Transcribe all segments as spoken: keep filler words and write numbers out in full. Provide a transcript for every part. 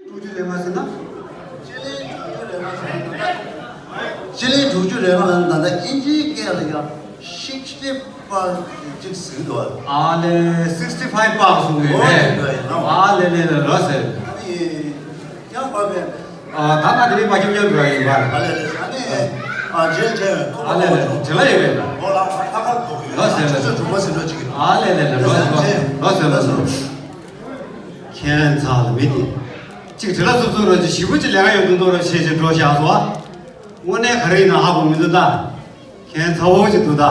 དྲུག་ཅུ་རེ་ལྔ་ཟེར་ན། སྤྱི་ལེ་དྲུག་ཅུ་རེ་ལྔ་ཟེར་ན་ད་ལྟ་དབྱིན་ཇིའི་སྐད་ལ་ཡང་ཤིག་སི་ཊི་ཕའིབ་ཅིག་ཟེར་འདུག་ཨ་ལེ། སིག་སི་ཊི་ཕའིབ་པག་གསུང་གི་ཨོ་རེད། དེ་འདྲ་ཡིན་ནོ། ཨ་ལེ་ལེ་ལེ་ལོ་ཟེར། ཨ་ནི་ཡང་བབས་པས། ཨ་ད་ང་དེ་རིང་མ་ཁྱོད་ཁྱོད་འགྲོ་ཡ་ཡིན་པ། ཨ་ལེ་ལེ། ཨ་ནི་ཨ་རྗེས་བྱས་ཨ་ལེ་ལེ་ལེ་བྱེད་ལ་ཡོད་པས། ཨོ་ལ་ཁ་ཁར་འགྲོ་གི་ཡོད། ལོ་ཟེར་ལོ་ཆུ་ཚོད་དྲུག་པ་ཟིན་འགྲོ་ཅིག་ཨ་ལེ་ལེ་ལེ་ལོ་ཟེར་ལོ་ཟེར་ལོ་ཟེར་ལོ་ཟེར། ཁྱེད་ཚང་ལ་མི་དེ། གཅིག་བྲེལ་བ་སུབ་སུབ་རོ་ཅིག་ཞི་བོ་ཅིག་ལས་ཀ་ཡོད་འདུག་འདུག་རོ་ཞེས་ཅིག་འགྲོ་བཞག་སོ། དངོས་གནས་ག་རེ་ཡིན་ན་ཧ་གོ་མི་འདུག་ད། ཁྱེད་ཚ་བོ་ཅིག་འདུག་ད།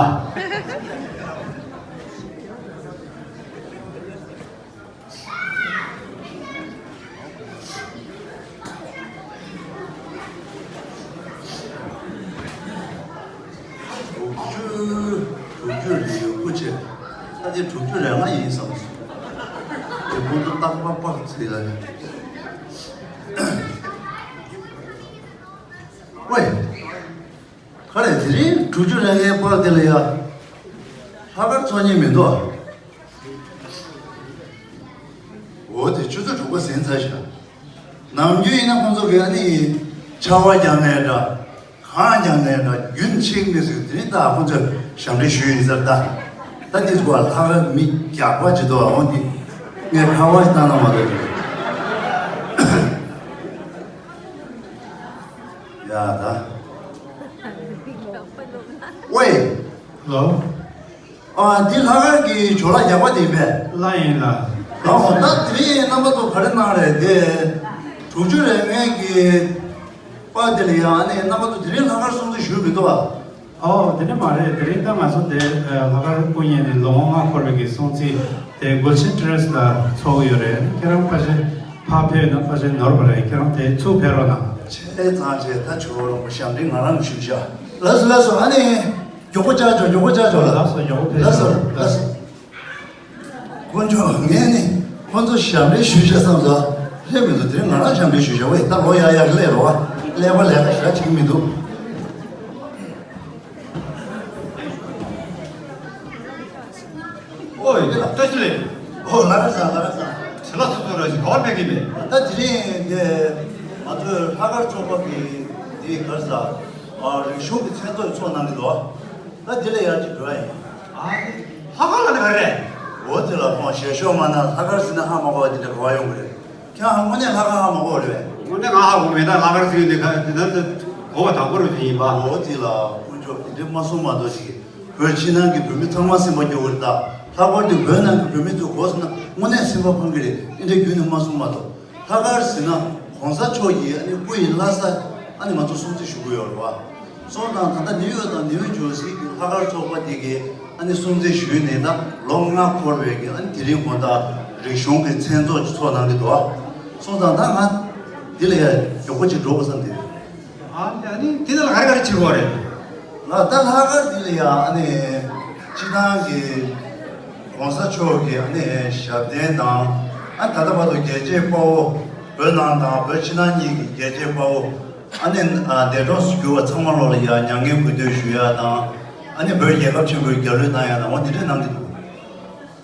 དྲུག་ཅུ། དྲུག་ཅུ་རེ་ཡོད་སྐུ་ཆེ། ད་དེ་དྲུག་ཅུ་རེ་ལྔ་ཡིན་བསམ་སོང་། དེ་ཁོང་ཚོ་རྟག་པར་པར་ཚིག་ལ། ཝེ། ག་རེ་དེ་རིང་དྲུག་ཅུ་རེ་ལྔའི་པར་དེ་ལ་ཡ། ལྷག་དཀར་ཚོགས་གཉིས་མི་འདུག་འོ་དེ་ཆུ་ཚོད་དྲུག་པ་ཟིན་ཚར་ཤག་ནམ་རྒྱུན་ཡིན་ན་ཁོང་ཚོ་གིས་ཨ་ནི་ཆར་པ་རྒྱག་ནའི་འདྲ། གངས་རྒྱག་ནའི་འདྲ་རྒྱུན་ཆད་མི་སྲིད། དེ་རིང་ད་ཁོང་ཚོས་ཞབས་འདྲེན་ཞུས་ཡིན་ཟེར་ད། ད་འདི་ཚོ་ལྷག་དཀར་མི་རྒྱགས་པ་ཇི་ལྟར་འོང་འདི་ངས་ཁ་པར་ཞིག་བཏང་ན་མ་གཏོགས། ཡ་ད། ཝེ། ལོ། ཨ་འདི་ལྷག་དཀར་གྱི་ཇོ་ལགས་རྒྱགས་པ་དེ་ཡིན་པས། ལ་ཡིན་ལ། ལའོ་ད་དེ་རིང་རྣམ་པ་ཚོ་ག་རེ་གནང་རེད་དེ། དྲུག་ཅུ་རེ་ལྔའི་གི་པར་དེ་ལ་ཡང་ཨ་ནི་རྣམ་པ་ཚོ་དེ་རིང་ལྷག་དཀར་སྲུང་བརྩི་ཞུས་མི་འདུག་ཨ། ཨོ་དེ་འདྲ་མ་རེད། དེ་རིང་ད་ང་ཚོ་དེ་ལྷག་དཀར་སྐུ་བརྙན་ནི་ལོ་ངོ་ལྔ་འཁོར་བའི་གི་སྲུང་བརྩི་དེ་གོལ་ཆེན་ཊེ་རེ་སི་ལ་ཚོགས་ཡོད་རེད། ཁྱེད་རང་ཕལ་ཆེར་ཕར་ཕེབས་ན་ཕལ་ཆེར་ནོར་བ་རེད། ཁྱེད་རང་དེ་ཚུར་ཕེབས་རོགས་གནང་། བྱས་ཙང་བྱས་ད་ཇོ་བོ་རིན་པོ་ཆེ་ཞབས་འདྲེན་ང་རང་ཞུས་བཞག་ལགས་སོ་ལགས་སོ། ཨ་ནི། མགྱོགས་པོ་བཅར་ཆོག་མགྱོགས་པོ་བཅར་ཆོག་ལ། ལགས་སོ། མགྱོགས་པོ་ཕེབས་ལགས་སོ་ཤོག་ལགས་སོ། དཀོན་མཆོག་ངས་ནི་ཁོ་ཚོ་ཞབས་འདྲེན་ཞུས་བཞག་བསམ་སོང་། སླེབས་མི་འདུག་དེ་རིང་ང་རང་ཞབས་འདྲེན་ཞུས་བཞག་ཝེ་ད་ལོ་ཡག་ཡག་སླེབས་རོགས། ཀླད་པ་ལས་ཀ་ཞེ་དྲག་བྱེད་ཀྱི་མི་འདུག་ཨོ་ཡ་བཀྲ་ཤིས་བདེ་ལེགས། ཨོ་ལགས་སོ་ལགས་སོ། བྱེད་ལ་སོ་སོ་ར་ཞིག་ག་བར་ཕེབས་ཀྱི་མེད། ད་དེ་རིང་འདི་ང་ཚོའི་ལྷག་དཀར་ཚོགས་པ་གི་འདི་ག་རེ་ཟ། ཨ་རིག་གཞུང་གི་མཚན་ཚོགས་ཚོགས་གནང་གི་འདུག་ད་འདི་ལ་ཡར་ཅིག་འགྲོ་ཡ་ཡིན། ཨ་ནི་ལྷག་དཀར་ལ་ནི་ག་རེ། འོ་དེ་ལ་ཁོང་ཞལ་ཤོག་མ་ན་ལྷག་དཀར་ཟེར་ན་ཧ་མ་གོ་བ་དེ་འདྲ་གོ་བ་ཡོང་གི་རེད། ཁྱེད་ཧ་དངོས་གནས་ལྷག་དཀར་ཧ་མ་གོ་བ་རེད་པས། དངོས་གནས་ང་ཧ་གོ་མེད། ད་ལྷག་དཀར་ཟེར་དེ་ག་དེ་ད་གོ་བ་དང་པོ་རུ་དེ་ཡིན་པ། འོ་དེ་ལ་དཀོན་མཆོག་དེ་འདྲ་མ་གསུང་མ་གཏོགས་ཤིག་བོད་ཕྱི་ནང་གི་བོད་མི་ཚང་མ་སེམས་པ་སྐྱོ་གི་རེད་ད། ལྷག་པར་དུ་བོད་ནང་གི་བོད་མི་ཚོ་གོ་སོང་ན་དངོས་གནས་སེམས་པ་ཕངས་གི་རེད། ཨེ་འདྲ་རྒྱུན་ནས་མ་གསུང་མ་གཏོགས། ལྷག་དཀར་ཟེར་ན་གོང་ས་མཆོག་གི་ཨ་ནི་སྐུ་ཡི་བླ་གཟའ་ཨ་ནི་ང་ཚོ་སྲུང་བརྩི་ཞུ་གི་ཡོད་རེད་བ། སོང་ཙང་ད་ལྟ་ནིའུ་ཡོག་དང་ནིའུ་ཇར་སི་གི་ལྷག་དཀར་ཚོགས་པ་དེ་གའི་ཨ་ནི་སྲུང་བརྩི་ཞུས་ནས་ད་ལོ་ལྔ་འཁོར་བའི་གི་ཨ་ནི་དེ་རིང་དགོང་དག་རིག་གཞུང་གི་མཚན་ཚོགས་ཅིག་ཚོགས་གནང་གི་འདུག་བ། སོང་ཙང་ད་ང་འདི་ལ་ཡ་མགྱོགས་པོ་ཅིག་འགྲོ་དགོས་བསམ་སྟེ། ཨ་ནི་དེ་ལ་ག་རེ་ག་རེ་བྱེད་དགོས་རེད། ང་ད་ལྷག་དཀར་འདི་ལ་ཡ་ཨ་ནི་སྤྱི་བཏང་གི་གོང་ས་མཆོག་གི་ཨ་ནི་ཞབས་བརྟན་དང་ཨ་ད་ལྟ་བར་དུ་རྒྱལ་གཅེས་དཔའ་བོ་བོད་ནང་དང་བོད་ཕྱི་ནང་གཉིས་ཀྱི་རྒྱལ་གཅེས་དཔའ་བོ་ཨ་ནི་འདས་གྲོངས་སུ་གྱུར་བ་ཚང་མ་ལོག་ལ་ཡ་མྱ་ངན་གུས་འདུད་ཞུ་ཡ་དང་ཨ་ནི་བོད་རྒྱལ་ཁབ་ཆེན་པོའི་རྒྱལ་གླུ་བཏང་ཡ་དང་འོ་འདི་འདྲས་གནང་གི་འདུག་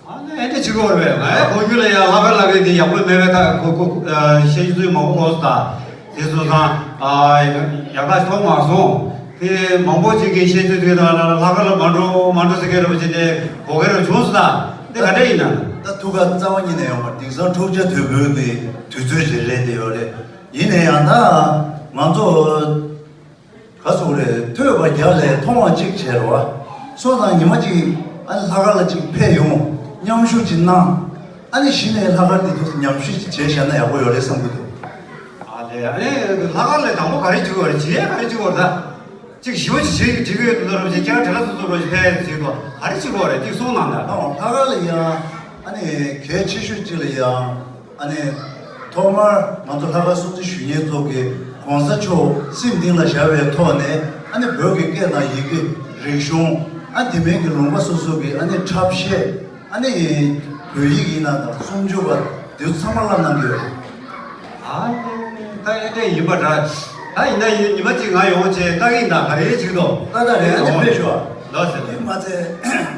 ཨ་ནི་ཨེ་འདྲ་བྱེད་དགོས་རེད་པས། ང་ཡང་གོ་རྒྱུ་ལ་ཡང་ལྷག་དཀར་ལགས་ཀྱིས་འདི་ཡག་པོ་མེད་པའི་ཐག་གོ་གོ་ཨ་བཤད་རྒྱུ་ཚོད་མང་པོ་གོ་སོང་ད། དེ་སོང་ཙང་ཨ་ཡག་ཐག་ཆོད་མ་སོང་། དེ་མང་པོ་ཅིག་གིས་བཤད་ཚུལ་དེ་དང་ལྷག་དཀར་ལ་མ་འགྲོ་མ་འགྲོ་ཟེར་མཁན་རེད་པ་ཅིག་དེ་གོ་མཁན་རེ་བྱུང་སོང་ད། འདི་ག་འདྲ་ཡིན་ན། ད་ཐུགས་ཁ་རྩ་བ་ཉིད་ནས་ཡོང་བ་དེང་སང་འཁྲུག་ཆ་དོད་པོའི་གི་དུས་ཚོད་ཅིག་རེད་དེ་ཡོད་རེད། ཡིན་ན་ཡང་ད་ང་ཚོ། ག་ཟེར་དགོས་རེད། ཐོས་པ་བརྒྱ་ལས་མཐོང་བ་གཅིག་བྱས་རེད་བ། སོང་ཙང་ཉི་མ་གཅིག་ཨ་ནི་ལྷག་དཀར་ལ་གཅིག་ཕེབས་ཡོང་། མཉམ་ཞུགས་གཅིག་གནང་། ཨ་ནི་གཞི་ནས་ལྷག་དཀར་འདི་ཐུགས་སུ་ཉམས་ཞིབ་ཅིག་བྱས་བཞག་ན་ཡག་པོ་ཡོད་རེད་བསམ་གྱི་འདུག་ཨ་ལས། ཨ་ནི་ལྷག་དཀར་ལ་དང་པོ་ག་རེ་བྱེད་དགོས་རེད། བྱེད་ཡས་ག་རེ་བྱེད་དགོས་རེད་ད། གཅིག་ཞི་བ་ཅིག་བྱེད་བྱེད་ཀྱི་ཡོད་དུ་འདུག་རོགས་བྱེད་ཀྱང་བྲེལ་བ་སོ་སོ་རོགས་བྱེད་ཕེབས་བྱེད་དགོས་ག་རེ་བྱེད་དགོས་རེད། གཅིག་གསུངས་གནང་ད། ཨ་ལྷག་དཀར་ལ་ཡང་ཨ་ནི་གལ་ཆེ་ཤོས་གཅིག་ལ་ཡང་། ཨ་ནི། ཐོག་མར་ང་ཚོ་ལྷག་དཀར་སྲུང་བརྩི་ཞུ་མཁན་ཚོ་གིས་གོང་ས་མཆོག་སེམས་གཏིང་ལ་བཞག་པའི་ཐོག་ནས་ཨ་ནི་བོད་ཀྱི་སྐད་དང་ཡི་གེ་རིག་གཞུང་ཨ་དེ་མིན་གྱི་ལུང་པ་སོ་སོ་གི་ཨ་ནི་འཁྲབ་གཞས་ཨ་ནི་བོད་ཡིག་ཡིན་ན་དང་སུམ་ཅུ་པ་དེ་ཚོ་ཚང་མ་བསླབ་གནང་གི་ཡོད་རེད། ཨ་ནི་ད་ཨེ་འདྲས་ཡིན་པ་འདྲ། ད་ཡིན་ན་ཡིན་ཉི་མ་གཅིག་ང་ཡོང་བྱས་ལྟ་གི་ཡིན་ད་ག་རེ་བྱེད་ཀྱི་འདུག་ད་ད་རེད། ཨ་ནི་ཕེབས་ཤོག་ལགས་སེ། དེ་མ་ཚད་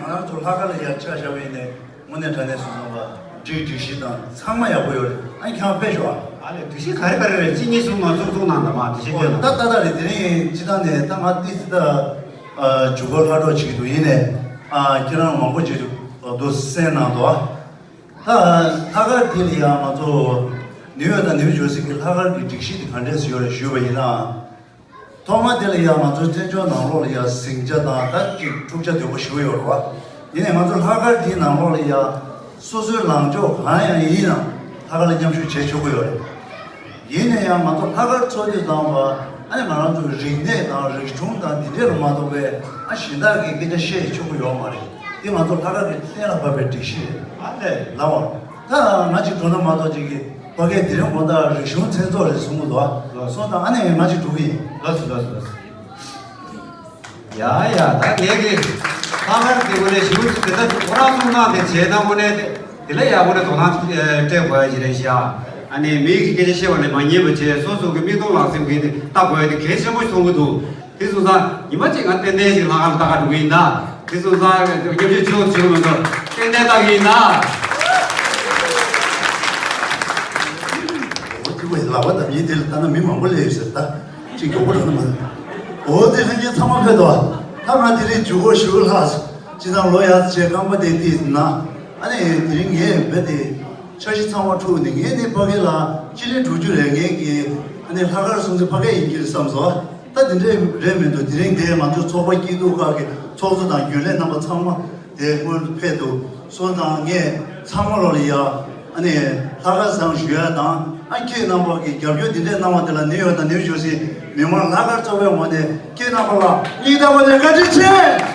ང་རང་ཚོ་ལྷག་དཀར་ལ་ཡར་ཆ་བཞག་པ་ཡིན་ནའི། དངོས་གནས་དྲང་གནས་སུ་སོང་བ། སྒྲིག་སྒྲིག་གཞི་དང་ཚང་མ་ཡག་པོ་ཡོད་རེད། ཨ་ནི་ཁྱེད་རང་ཕེབས་ཤོག་ཨ། ཨ་ལས་སྒྲིག་གཞི་ག་རེ་ག་རེ་རེད། གཅིག་གཉིས་གསུམ་མ་གསུམ་གསུམ་གནང་དང་མ་དེ་བཞིན་ཨོ་ཕེབས་ད་ལ། ད་ད་རེད། དེ་རིང་སྤྱི་བཏང་ནས་ད་ང་ཏི་ཙི་ད་ཇུ་གོ་ལྷ་གྲོགས་བྱེད་ཀྱི་འདུག་ཡིན་ནས་ཨ་ཁྱེད་རང་མང་པོ་བྱེད་འདུག་འདུག་གསན་གནང་འདུག་ཨ། ད་ལྷག་དཀར་འདི་ལ་ཡང་ང་ཚོ་ནིའུ་ཡོག་དང་ནིའུ་ཇར་སི་གི་ལྷག་དཀར་གྱི་སྒྲིག་གཞི་དེ་ག་འདྲས་ཡོད་རེད་ཞུས་པ་ཡིན་ན། ཐོག་མ་དེ་ལ་ཡང་ང་ཚོའི་བཙན་བྱོལ་ནང་ལོགས་ལ་ཡང་ཟིང་ཆ་དང་ད་ཅིག་འཁྲུག་ཆ་དོད་པོ་ཞེ་པོ་ཡོད་རེད་བ། ཡིན་ནའི་ང་ཚོ་ལྷག་དཀར་འདིའི་ནང་ལོགས་ལ་ཡང་སོ་སོའི་ལངས་ཕྱོགས་གང་ཡང་ཡིན་ཡང་ལྷག་དཀར་ལ་མཉམ་ཞུགས་བྱེད་ཆོག་གི་ཡོད་རེད། ཡིན་ནའི་ཡང་ང་ཚོ་ལྷག་དཀར་ཚོགས་འདུ་བཏང་བ་ཨ་ནི་ང་རང་ཚོའི་རིག་གནས་དང་རིག་གཞུང་དང་འདི་འདྲས་ལ་མ་གཏོགས་པའི་ཨ་གཞན་དག་གི་སྐད་ཆ་བཤད་ཆོག་གི་ཡོད་མ་རེད། འདི་ང་ཚོ་ལྷག་དཀར་གྱི་གཏན་ལ་ཕབ་པའི་སྒྲིག་གཞི་རེད། ཨ་ལས། ལགས་འོང་། ད་ང་ཅིག་འགྲོ་ན་མ་གཏོགས་ཅིག་གི་ཕ་གིའི་དེ་རིང་དགོང་དག་རིག་གཞུང་མཚན་ཚོགས་རེད་གསུང་གི་འདུག་ཨ། ལགས། སོང་ཙང་ཨ་ནི་ང་ཅིག་འགྲོ་གི་ཡིན། ལགས་སོ་ལགས་སོ་ལགས་སོ། ཡ་ཡ། ད་ངས་ཀྱི་ལྷག་དཀར་གྱི་ངོས་ནས་ཞུ་ཅིག་དེ་ལྟར་ཁོ་རང་གསུང་སྟངས་དེ་བྱས་ན་དངོས་གནས་དེ་དེ་ལ་ཡག་པོ་ནས་དོ་སྣང་སྤྲད་དགོས་ཡ་ཅིག་རེད་ཤག་ཨ་ནི་མི་གི་སྐད་ཆ་བཤད་པ་ནས་མ་ཉན་པ་བྱས་སོ་སོ་གི་མིག་མཐོང་ལག་ཟིན་གྱི་དེ་ལྟ་དགོས་ཡ་དེ་གལ་ཆེན་པོ་མཐོང་གི་འདུག་དེ་སོང་ཙང་ཉི་མ་གཅིག་ང་ཏན་ཏན་ཞིག་ལྷག་དཀར་ལ་ལྟ་ག་འགྲོ་གི་ཡིན་ད། དེ་སོང་ཙང་མཉམ་ཞུགས་བྱེད་དགོས་བྱེད་དགོས་མི་འདུག་ཏན་ཏན་ལྟ་གི་ཡིན་ད། འོ་དེ་བས་ལག་པ་འདར་མཁན་དེ་ལ་ལྟ་ན་མི་མང་པོ་སླེབས་ཡོད་ཟེར་ད། ཅིག་མགྱོགས་པོ་འགྲོ་ན་མ། འོ་དེ་ལྷན་རྒྱས་ཚང་མ་ཕེབས་དོ། ད་ང་དེ་རིང་ཇུ་གོ་ཞུ་ལྷག་སྤྱི་བཏང་ལོ་ཡག་བྱས་རྐང་པ་དེ་དེ་ན། ཨ་ནི་དེ་རིང་ངས་རྦད་དེ་འཆར་གཞི་ཚང་མ་འཁྲུག་ནས་ངས་ནི་ཕ་གི་ལ་སྤྱི་ལེ་དྲུག་ཅུ་རེ་ངས་ཀྱི་ཨ་ནི་ལྷག་དཀར་སྲུང་བརྩི་ཕ་གི་ཡིན་གྱི་རེད་བསམ་སོང་། ད་དེ་འདྲས་རེད་མི་འདུག་དེ་རིང་དེ་ང་ཚོའི་ཚོགས་པ་སྐྱིད་སྡུག་ཁག་གི་ཚོགས་གཙོ་དང་རྒྱུན་ལས་རྣམ་པ་ཚང་མ་དེ་སྔོན་དུ་ཕེབས་འདུག་སོང་ཙང་ངས་ཚང་མ་ལོ་ལ་ཡ་ཨ་ནི་ལྷག་དཀར་བཟང་ཞུ་ཡ་དང་། ཨ་ཁྱེད་རྣམ་པ་གི་རྒྱབ་སྐྱོར་འདི་འདྲས་གནང་བ་དེ་ལ་ནིའུ་ཡོག་དང་ནིའུ་ཇར་སི་མི་མང་ལྷག་དཀར་ཚོགས་པའི་ངོས་ནས་ཁྱེད་རྣམ་པ་ལ་སྙིང་ཐག་པ་ནས་བཀའ་དྲིན་ཆེ།